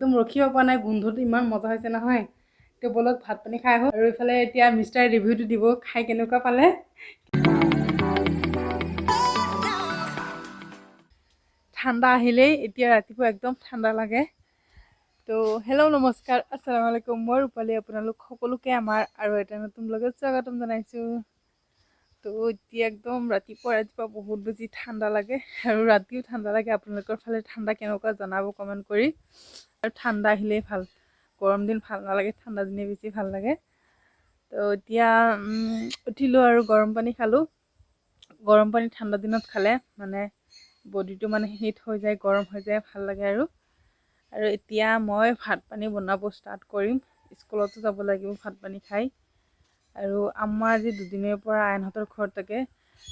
একদম ৰখিব পৰা নাই, গোন্ধটো ইমান মজা হৈছে নহয়। তো ব'লক ভাত পানী খাই আহোঁ। আৰু এইফালে এতিয়া মিষ্টাৰে ৰিভিউটো দিব, খাই কেনেকুৱা পালে। ঠাণ্ডা আহিলেই এতিয়া ৰাতিপুৱা একদম ঠাণ্ডা লাগে। তো হেল্ল', নমস্কাৰ, আসসালামু আলাইকুম। মই ৰূপালী, আপোনালোক সকলোকে আমাৰ আৰু এটা নতুন ব্লগত স্বাগতম জনাইছোঁ। তো এতিয়া একদম ৰাতিপুৱা ৰাতিপুৱা বহুত বেছি ঠাণ্ডা লাগে আৰু ৰাতিও ঠাণ্ডা লাগে। আপোনালোকৰ ফালে ঠাণ্ডা কেনেকুৱা জনাব কমেণ্ট কৰি। আৰু ঠাণ্ডা আহিলেই ভাল, গৰম দিন ভাল নালাগে, ঠাণ্ডা দিনেই বেছি ভাল লাগে। তো এতিয়া উঠিলোঁ আৰু গৰম পানী খালোঁ। গৰম পানী ঠাণ্ডা দিনত খালে মানে বডিটো মানে হিট হৈ যায়, গৰম হৈ যায়, ভাল লাগে। আৰু আৰু এতিয়া মই ভাত পানী বনাব ষ্টাৰ্ট কৰিম। স্কুলতো যাব লাগিব ভাত পানী খাই। আৰু আম্মা আজি দুদিনৰ পৰা আইনহঁতৰ ঘৰত থাকে,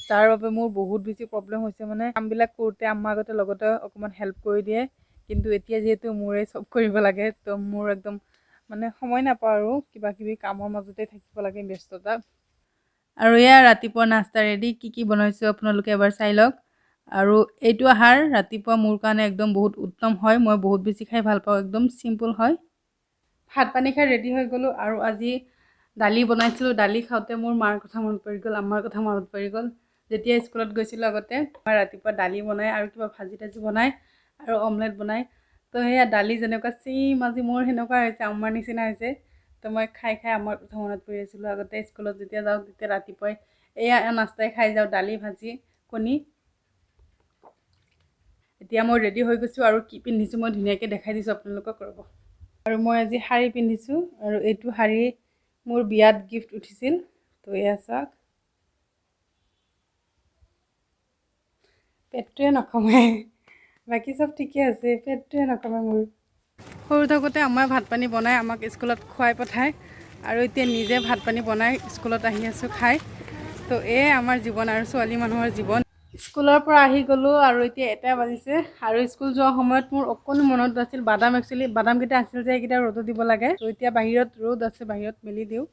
তাৰ বাবে মোৰ বহুত বেছি প্ৰব্লেম হৈছে। মানে কামবিলাক কৰোঁতে আম্মা আগতে লগতে অকণমান হেল্প কৰি দিয়ে, কিন্তু এতিয়া যিহেতু মোৰে চব কৰিব লাগে, তো মোৰ একদম মানে সময় নাপাওঁ আৰু কিবা কিবি কামৰ মাজতে থাকিব লাগে, ব্যস্ততা। আৰু এয়া ৰাতিপুৱা নাস্তা ৰেডি। কি কি বনাইছোঁ আপোনালোকে এবাৰ চাই লওক। আৰু এইটো আহাৰ ৰাতিপুৱা মোৰ কাৰণে একদম বহুত উত্তম হয়, মই বহুত বেছি খাই ভাল পাওঁ, একদম চিম্পল হয়। ভাত পানী খাই ৰেডি হৈ গ'লোঁ। আৰু আজি দালি বনাইছিলোঁ। দালি খাওঁতে মোৰ মাৰ কথা মনত পৰি গ'ল, আম্মাৰ কথা মনত পৰি গ'ল। যেতিয়া স্কুলত গৈছিলোঁ আগতে মই ৰাতিপুৱা দালি বনাই আৰু কিবা ভাজি তাজি বনাই আৰু অমলেট বনাই। তো সেয়া দালি যেনেকুৱা ছেইম আজি মোৰ সেনেকুৱা হৈছে, আম্মাৰ নিচিনা হৈছে। তো মই খাই খাই আম্মাৰ কথা মনত পৰি আছিলোঁ। আগতে স্কুলত যেতিয়া যাওঁ তেতিয়া ৰাতিপুৱাই এয়া নাস্তাই খাই যাওঁ, দালি ভাজি কণী। এতিয়া মই ৰেডি হৈ গৈছোঁ আৰু কি পিন্ধিছোঁ মই ধুনীয়াকৈ দেখাই দিছোঁ আপোনালোকক, ৰ'ব। আৰু মই আজি শাৰী পিন্ধিছোঁ আৰু এইটো শাৰী মোৰ বিয়াত গিফ্ট উঠিছিল। তো এয়া চাওক, পেটটোৱে নকমে, বাকী চব ঠিকে আছে, পেটটোৱে নকমে মোৰ। সৰু থাকোঁতে আমাৰ ভাত পানী বনাই আমাক স্কুলত খুৱাই পঠায়, আৰু এতিয়া নিজে ভাত পানী বনাই স্কুলত আহি আছোঁ খাই। তো এয়াই আমাৰ জীৱন আৰু ছোৱালী মানুহৰ জীৱন। স্কুলৰ পৰা আহি গ'লোঁ আৰু এতিয়া 1টা বাজিছে। আৰু স্কুল যোৱাৰ সময়ত মোৰ অকণো মনত নাছিল, বাদাম একচুৱেলি বাদামকেইটা আছিল যে সেইকেইটা ৰ'দত দিব লাগে। তো এতিয়া বাহিৰত ৰ'দ আছে, বাহিৰত মেলি দিওঁ।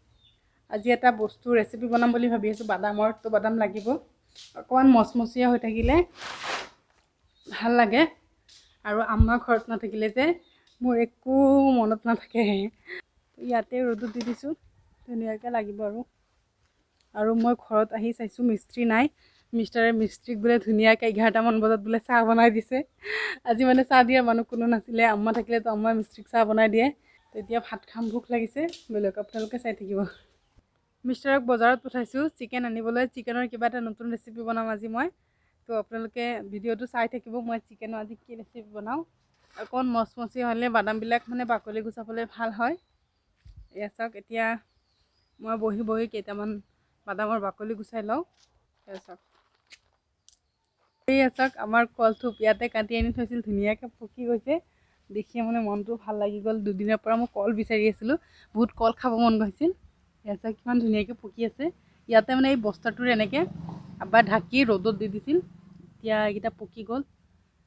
আজি এটা বস্তু ৰেচিপি বনাম বুলি ভাবি আছোঁ বাদামৰ। তো বাদাম লাগিব, অকণমান মচমচীয়া হৈ থাকিলে ভাল লাগে। আৰু আম্মা ঘৰত নাথাকিলে যে মোৰ একো মনত নাথাকে। ইয়াতে ৰ'দত দি দিছোঁ, ধুনীয়াকৈ লাগিব। আৰু আৰু মই ঘৰত আহি চাইছোঁ মিস্ত্ৰী নাই। মিষ্টাৰে মিস্ত্ৰীক বোলে ধুনীয়াকৈ 11টামান বজাত বোলে চাহ বনাই দিছে। আজি মানে চাহ দিয়া মানুহ কোনো নাছিলে, আম্মা থাকিলেতো আম্মাই মিস্ত্ৰীক চাহ বনাই দিয়ে। তেতিয়া ভাত খাম, ভোক লাগিছে। বেলেগ আপোনালোকে চাই থাকিব। মিষ্টাৰক বজাৰত পঠাইছোঁ চিকেন আনিবলৈ। চিকেনৰ কিবা এটা নতুন ৰেচিপি বনাম আজি মই। তো আপোনালোকে ভিডিঅ'টো চাই থাকিব, মই চিকেনৰ আজি কি ৰেচিপি বনাওঁ। অকণ মচমচি হ'লে বাদামবিলাক মানে বাকলি গুচাবলৈ ভাল হয়। এয়া চাওক, এতিয়া মই বহি বহি কেইটামান বাদামৰ বাকলি গুচাই লওঁ। এয়া চাওক, এই চাওক আমাৰ কলথোপ ইয়াতে কাটি আনি থৈছিল, ধুনীয়াকৈ পকি গৈছে। দেখিয়ে মানে মনটো ভাল লাগি গ'ল। দুদিনৰ পৰা মই কল বিচাৰি আছিলোঁ, বহুত কল খাব মন গৈছিল। এয়া চাওক কিমান ধুনীয়াকৈ পকি আছে। ইয়াতে মানে এই বস্তাটোৰ এনেকৈ আব্বাই ঢাকি ৰ'দত দি দিছিল। এতিয়া এইকেইটা পকি গ'ল,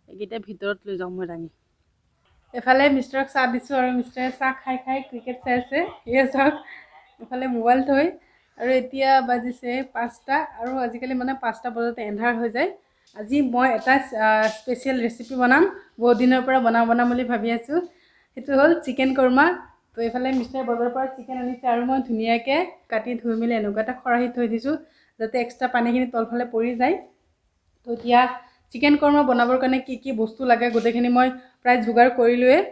এইকেইটা ভিতৰত লৈ যাওঁ মই দাঙি। এফালে মিষ্টাৰক চাহ দিছোঁ আৰু মিষ্টাৰে চাহ খাই খাই ক্ৰিকেট চাই আছে। এয়া চাওক, এফালে মোবাইল থৈ। আৰু এতিয়া বাজিছে 5টা আৰু আজিকালি মানে 5টা বজাতে এন্ধাৰ হৈ যায়। আজি মই এটা স্পেচিয়েল ৰেচিপি বনাম, বহুত দিনৰ পৰা বনাম বনাম বুলি ভাবি আছোঁ। সেইটো হ'ল চিকেন কৰ্মা। তো এইফালে মিষ্টাৰ বজাৰৰ পৰা চিকেন আনিছে আৰু মই ধুনীয়াকৈ কাটি ধুই মেলি এনেকুৱা এটা খৰাহীত থৈ দিছোঁ, যাতে এক্সট্ৰা পানীখিনি তলফালে পৰি যায়। তো এতিয়া চিকেন কৰ্মা বনাবৰ কাৰণে কি কি বস্তু লাগে গোটেইখিনি মই প্ৰায় যোগাৰ কৰিলোঁৱেই।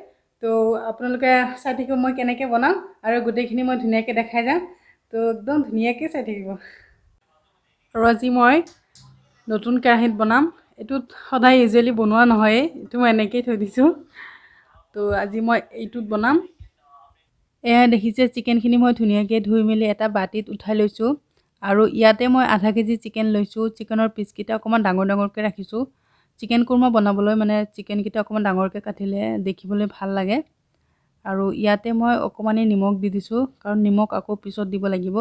তো আপোনালোকে চাই থাকিব মই কেনেকৈ বনাম আৰু গোটেইখিনি মই ধুনীয়াকৈ দেখাই যাম। তো একদম ধুনীয়াকৈ চাই থাকিব। আৰু আজি মই নতুন কেৰাহীত বনাম। এইটোত সদায় ইউজুৱেলি বনোৱা নহয়েই, এইটো মই এনেকৈয়ে থৈ দিছোঁ। তো আজি মই এইটোত বনাম। এয়া দেখিছে চিকেনখিনি মই ধুনীয়াকৈ ধুই মেলি এটা বাতিত উঠাই লৈছোঁ। আৰু ইয়াতে মই আধা কেজি চিকেন লৈছোঁ। চিকেনৰ পিচকেইটা অকণমান ডাঙৰ ডাঙৰকৈ ৰাখিছোঁ। চিকেন কুৰ্মা বনাবলৈ মানে চিকেনকেইটা অকণমান ডাঙৰকৈ কাটিলে দেখিবলৈ ভাল লাগে। আৰু ইয়াতে মই অকণমানি নিমখ দি দিছোঁ, কাৰণ নিমখ আকৌ পিছত দিব লাগিব।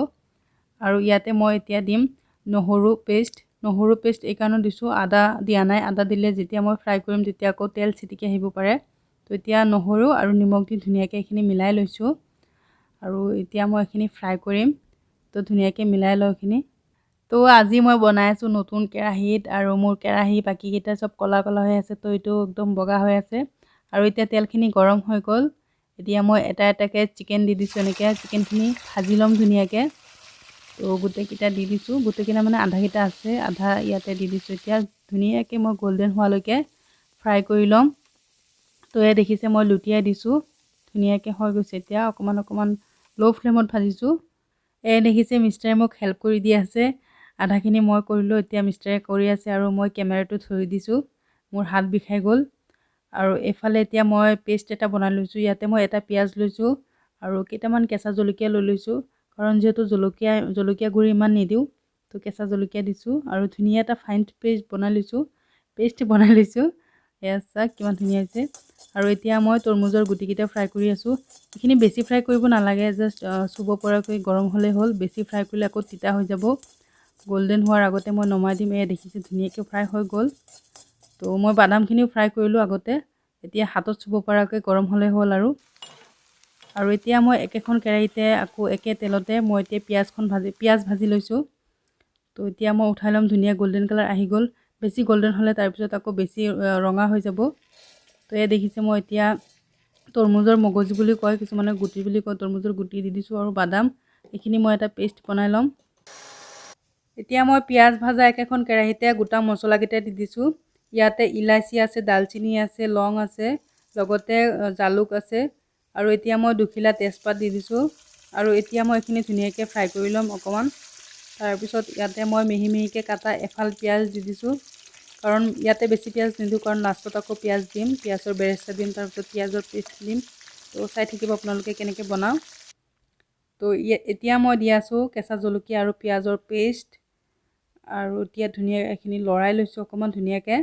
আৰু ইয়াতে মই এতিয়া দিম নহৰু পেষ্ট। নহৰু পেষ্ট এইকাৰণে দিছোঁ, আদা দিয়া নাই। আদা দিলে যেতিয়া মই ফ্ৰাই কৰিম তেতিয়া আকৌ তেল ছিটিকি আহিব পাৰে। তো এতিয়া নহৰু আৰু নিমখ দি ধুনীয়াকৈ এইখিনি মিলাই লৈছোঁ। আৰু এতিয়া মই এইখিনি ফ্ৰাই কৰিম। তো ধুনীয়াকৈ মিলাই লওঁ এইখিনি। তো আজি মই বনাই আছোঁ নতুন কেৰাহীত আৰু মোৰ কেৰাহী বাকীকেইটা চব ক'লা ক'লা হৈ আছে, তো এইটো একদম বগা হৈ আছে। আৰু এতিয়া তেলখিনি গৰম হৈ গ'ল। এতিয়া মই এটা এটাকৈ চিকেন দি দিছোঁ। এনেকৈ চিকেনখিনি ভাজি ল'ম ধুনীয়াকৈ। তো গোটেইকেইটা দি দিছোঁ, গোটেইকেইটা মানে আধাকেইটা আছে, আধা ইয়াতে দি দিছোঁ। এতিয়া ধুনীয়াকৈ মই গল্ডেন হোৱালৈকে ফ্ৰাই কৰি ল'ম। তো এয়া দেখিছে মই লুটিয়াই দিছোঁ, ধুনীয়াকৈ হৈ গৈছে। এতিয়া অকণমান অকণমান ল' ফ্লেমত ভাজিছোঁ। এয়া দেখিছে মিষ্টাৰে মোক হেল্প কৰি দি আছে, আধাখিনি মই কৰিলোঁ, এতিয়া মিষ্টাৰে কৰি আছে আৰু মই কেমেৰাটো ধৰি দিছোঁ, মোৰ হাত বিষাই গ'ল। আৰু এইফালে এতিয়া মই পেষ্ট এটা বনাই লৈছোঁ। ইয়াতে মই এটা পিঁয়াজ লৈছোঁ আৰু কেইটামান কেঁচা জলকীয়া লৈ লৈছোঁ, কাৰণ যিহেতু জলকীয়া জলকীয়া গুড়ি ইমান নিদিওঁ, তো কেঁচা জলকীয়া দিছোঁ। আৰু ধুনীয়া এটা ফাইন পেষ্ট বনাই লৈছোঁ, পেষ্ট বনাই লৈছোঁ। এয়া চাওক কিমান ধুনীয়া হৈছে। আৰু এতিয়া মই তৰমুজৰ গুটিকেইটা ফ্ৰাই কৰি আছোঁ। এইখিনি বেছি ফ্ৰাই কৰিব নালাগে, জাষ্ট চুব পৰাকৈ গৰম হ'লেই হ'ল। বেছি ফ্ৰাই কৰিলে আকৌ তিতা হৈ যাব। গল্ডেন হোৱাৰ আগতে মই নমাই দিম। এয়া দেখিছে ধুনীয়াকৈ ফ্ৰাই হৈ গ'ল। তো মই বাদামখিনিও ফ্ৰাই কৰিলোঁ আগতে, এতিয়া হাতত চুব পৰাকৈ গৰম হ'লেই হ'ল। আৰু আৰু এতিয়া মই একেখন কেৰাহীতে আকৌ একে তেলতে মই এতিয়া পিঁয়াজ ভাজি লৈছোঁ। তো এতিয়া মই উঠাই ল'ম। ধুনীয়া গল্ডেন কালাৰ আহি গ'ল। বেছি গল্ডেন হ'লে তাৰপিছত আকৌ বেছি ৰঙা হৈ যাব। তো এয়া দেখিছে মই এতিয়া তৰমুজৰ মগজ বুলি কয়, কিছুমানে গুটি বুলি কয়, তৰমুজৰ গুটি দি দিছোঁ আৰু বাদাম। এইখিনি মই এটা পেষ্ট বনাই ল'ম। এতিয়া মই পিঁয়াজ ভাজা একেখন কেৰাহীতে গোটা মছলাকেইটা দি দিছোঁ। ইয়াতে ইলাচি আছে, ডালচিনি আছে, লং আছে, লগতে জালুক আছে। আৰু এতিয়া মই দুখিলা তেজপাত দি দিছোঁ। আৰু এতিয়া মই এইখিনি ধুনীয়াকৈ ফ্ৰাই কৰি ল'ম অকণমান। তাৰপিছত ইয়াতে মই মিহি মিহিকৈ কাটা এফাল পিঁয়াজ দি দিছোঁ, কাৰণ ইয়াতে বেছি পিঁয়াজ নিদিওঁ, কাৰণ লাষ্টত আকৌ পিঁয়াজ দিম, পিঁয়াজৰ বেৰেষ্টা দিম, তাৰপিছত পিঁয়াজৰ পেষ্ট দিম। তো চাই থাকিব আপোনালোকে কেনেকৈ বনাওঁ। তো এতিয়া মই দি আছোঁ কেঁচা জলকীয়া আৰু পিঁয়াজৰ পেষ্ট। আৰু এতিয়া ধুনীয়া এইখিনি লৰাই লৈছোঁ অকণমান ধুনীয়াকৈ।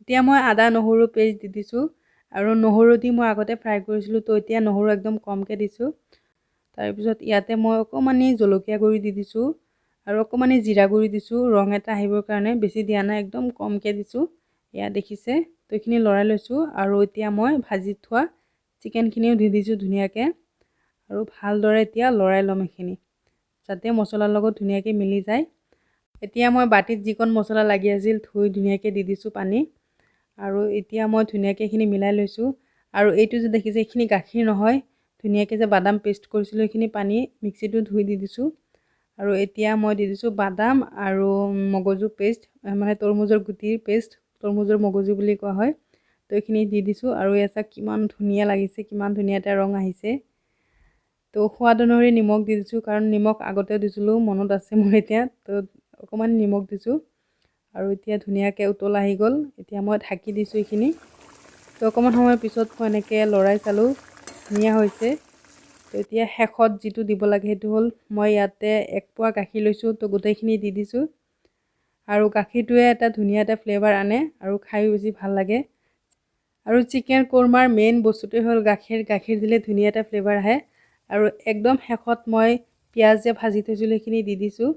এতিয়া মই আদা নহৰু পেষ্ট দি দিছোঁ। আৰু নহৰু দি মই আগতে ফ্ৰাই কৰিছিলোঁ, তো এতিয়া নহৰু একদম কমকৈ দিছোঁ। তাৰপিছত ইয়াতে মই অকণমানি জলকীয়া গুড়ি দি দিছোঁ আৰু অকণমানি জিৰা গুড়ি দিছোঁ, ৰং এটা আহিবৰ কাৰণে। বেছি দিয়া নাই, একদম কমকৈ দিছোঁ। এয়া দেখিছে, তো এইখিনি লৰাই লৈছোঁ। আৰু এতিয়া মই ভাজি থোৱা চিকেনখিনিও দি দিছোঁ ধুনীয়াকৈ। আৰু ভালদৰে এতিয়া লৰাই ল'ম এইখিনি, যাতে মছলাৰ লগত ধুনীয়াকৈ মিলি যায়। এতিয়া মই বাতিত যিকণ মছলা লাগি আছিল ধুই ধুনীয়াকৈ দি দিছোঁ পানী। আৰু এতিয়া মই ধুনীয়াকৈ এইখিনি মিলাই লৈছোঁ। আৰু এইটো যে দেখিছে এইখিনি গাখীৰ নহয়, ধুনীয়াকৈ যে বাদাম পেষ্ট কৰিছিলোঁ সেইখিনি পানী মিক্সিটো ধুই দি দিছোঁ। আৰু এতিয়া মই দি দিছোঁ বাদাম আৰু মগজু পেষ্ট, মানে তৰমুজৰ গুটিৰ পেষ্ট, তৰমুজৰ মগজু বুলি কোৱা হয়। তো এইখিনি দি দিছোঁ। আৰু এয়া চাওক কিমান ধুনীয়া লাগিছে, কিমান ধুনীয়া এটা ৰং আহিছে। তো সোৱাদ অনুসৰি নিমখ দি দিছোঁ, কাৰণ নিমখ আগতে দিছিলোঁ, মনত আছে মোৰ এতিয়া। তো অকণমান নিমখ দিছোঁ। আৰু এতিয়া ধুনীয়াকৈ উতল আহি গ'ল। এতিয়া মই ঢাকি দিছোঁ এইখিনি। তো অকণমান সময়ৰ পিছত মই এনেকৈ লৰাই চালোঁ, ধুনীয়া হৈছে। তো এতিয়া শেষত যিটো দিব লাগে সেইটো হ'ল, মই ইয়াতে এক পোৱা গাখীৰ লৈছোঁ, তো গোটেইখিনি দি দিছোঁ। আৰু গাখীৰটোৱে এটা ধুনীয়া এটা ফ্লেভাৰ আনে আৰু খায়ো বেছি ভাল লাগে। আৰু চিকেন কোৰমাৰ মেইন বস্তুটোৱে হ'ল গাখীৰ। গাখীৰ দিলে ধুনীয়া এটা ফ্লেভাৰ আহে। আৰু একদম শেষত মই পিঁয়াজ যে ভাজি থৈছিলোঁ সেইখিনি দি দিছোঁ।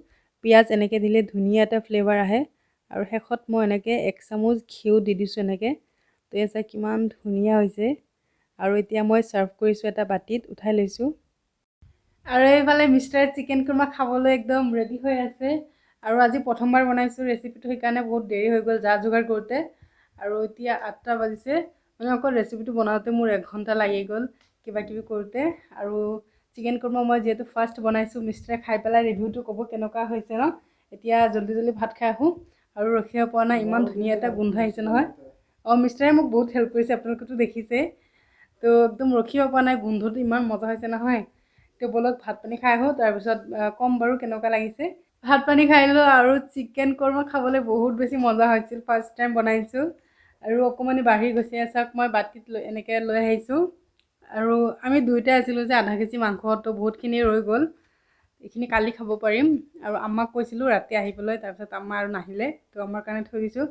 পিঁয়াজ এনেকৈ দিলে ধুনীয়া এটা ফ্লেভাৰ আহে। আৰু শেষত মই এনেকৈ এক চামুচ ঘিউ দি দিছোঁ এনেকৈ। তো এয়া চাই কিমান ধুনীয়া হৈছে। আৰু এতিয়া মই ছাৰ্ভ কৰিছোঁ, এটা বাতিত উঠাই লৈছোঁ। আৰু এইফালে মিষ্টাৰ চিকেন কুৰ্মা খাবলৈ একদম ৰেডি হৈ আছে। আৰু আজি প্ৰথমবাৰ বনাইছোঁ ৰেচিপিটো, সেইকাৰণে বহুত দেৰি হৈ গ'ল যা যোগাৰ কৰোঁতে। আৰু এতিয়া 8টা বাজিছে, মানে অকল ৰেচিপিটো বনাওঁতে মোৰ 1 ঘণ্টা লাগি গ'ল কিবা কিবি কৰোঁতে। আৰু চিকেন কুৰ্মা মই যিহেতু ফাৰ্ষ্ট বনাইছোঁ, মিষ্টাৰে খাই পেলাই ৰিভিউটো ক'ব কেনেকুৱা হৈছে ন। এতিয়া জল্দি জল্দি ভাত খাই আহোঁ, আৰু ৰখিব পৰা নাই, ইমান ধুনীয়া এটা গোন্ধ আহিছে নহয়। অঁ, মিষ্টাৰে মোক বহুত হেল্প কৰিছে, আপোনালোকেতো দেখিছে। তো একদম ৰখিব পৰা নাই, গোন্ধটো ইমান মজা হৈছে নহয়। তো ব'লক ভাত পানী খাই আহোঁ, তাৰপিছত ক'ম বাৰু কেনেকুৱা লাগিছে। ভাত পানী খাই ল'লোঁ। আৰু চিকেন কোৰমা খাবলৈ বহুত বেছি মজা হৈছিল, ফাৰ্ষ্ট টাইম বনাইছোঁ। আৰু অকণমানি বাঢ়ি গৈছে, চাওক মই বাতিত লৈ এনেকৈ লৈ আহিছোঁ। আৰু আমি দুয়োটাই আছিলোঁ যে, আধা কেজি মাংস তো বহুতখিনি ৰৈ গ'ল, এইখিনি কালি খাব পাৰিম। আৰু আম্মাক কৈছিলোঁ ৰাতি আহিবলৈ, তাৰপিছত আম্মা আৰু নাহিলে, তো আমাৰ কাৰণে থৈ দিছোঁ।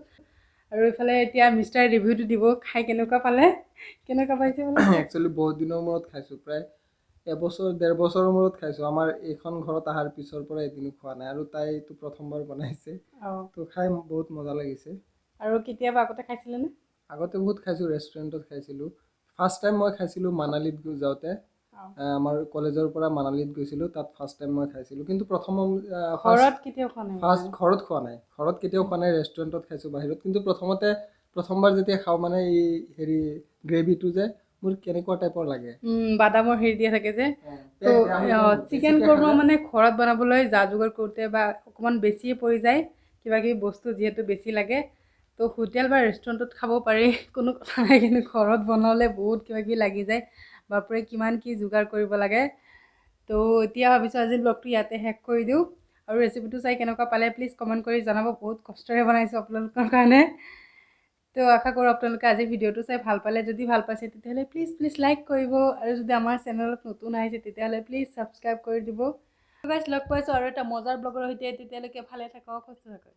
আৰু এইফালে এতিয়া মিষ্টাৰ ৰিভিউটো দিব, খাই কেনেকুৱা পালে, কেনেকুৱা পাইছে বোলে। একচুৱেলি বহুত দিনৰ মূৰত খাইছোঁ, প্ৰায় এবছৰ ডেৰ বছৰৰ মূৰত খাইছোঁ। আমাৰ এইখন ঘৰত অহাৰ পিছৰ পৰা এদিনো খোৱা নাই, আৰু তাই এইটো প্ৰথমবাৰ বনাইছে, তো খাই বহুত মজা লাগিছে। আৰু কেতিয়াবা আগতে খাইছিলেনে? আগতে বহুত খাইছোঁ, ৰেষ্টুৰেণ্টত খাইছিলোঁ। ফাৰ্ষ্ট টাইম মই খাইছিলোঁ মানালীত যাওঁতে, আমাৰ কলেজৰ পৰা মানালীত গৈছিলোঁ, তাত ফাৰ্ষ্ট টাইম মই খাইছিলোঁ। কিন্তু প্ৰথম ঘৰত কেতিয়াও খোৱা নাই? ফাৰ্ষ্ট ঘৰত খোৱা নাই, ঘৰত কেতিয়াও খোৱা নাই, ৰেষ্টুৰেণ্টত খাইছোঁ বাহিৰত। কিন্তু প্ৰথমতে প্ৰথমবাৰ যেতিয়া খাওঁ মানে এই হেৰি গ্ৰেভিটো যে মোৰ কেনেকুৱা টাইপৰ লাগে, বাদামৰ হেৰি দিয়া থাকে যে। তো চিকেন কৰ্মা মানে ঘৰত বনাবলৈ যা যোগাৰ কৰোঁতে বা অকণমান বেছিয়ে পৰি যায়, কিবা কিবি বস্তু যিহেতু বেছি লাগে। তো হোটেল বা ৰেষ্টুৰেণ্টত খাব পাৰি, কোনো কথা নাই, কিন্তু ঘৰত বনালে বহুত কিবা কিবি লাগি যায়। বাপৰে কিমান কি যোগাৰ কৰিব লাগে। তো এতিয়া ভাবিছোঁ আজিৰ ব্লগটো ইয়াতে শেষ কৰি দিওঁ। আৰু ৰেচিপিটো চাই কেনেকুৱা পালে প্লিজ কমেণ্ট কৰি জনাব। বহুত কষ্টৰে বনাইছোঁ আপোনালোকৰ কাৰণে। তো আশা কৰোঁ আপোনালোকে আজিৰ ভিডিঅ'টো চাই ভাল পালে। যদি ভাল পাইছে তেতিয়াহ'লে প্লিজ প্লিজ লাইক কৰিব, আৰু যদি আমাৰ চেনেলত নতুন আহিছে তেতিয়াহ'লে প্লিজ ছাবস্ক্ৰাইব কৰি দিব। গাইজ লগ পাইছোঁ আৰু এটা মজাৰ ব্লগৰ সৈতে। তেতিয়ালৈকে ভালে থাকক, সুস্থ থাকক।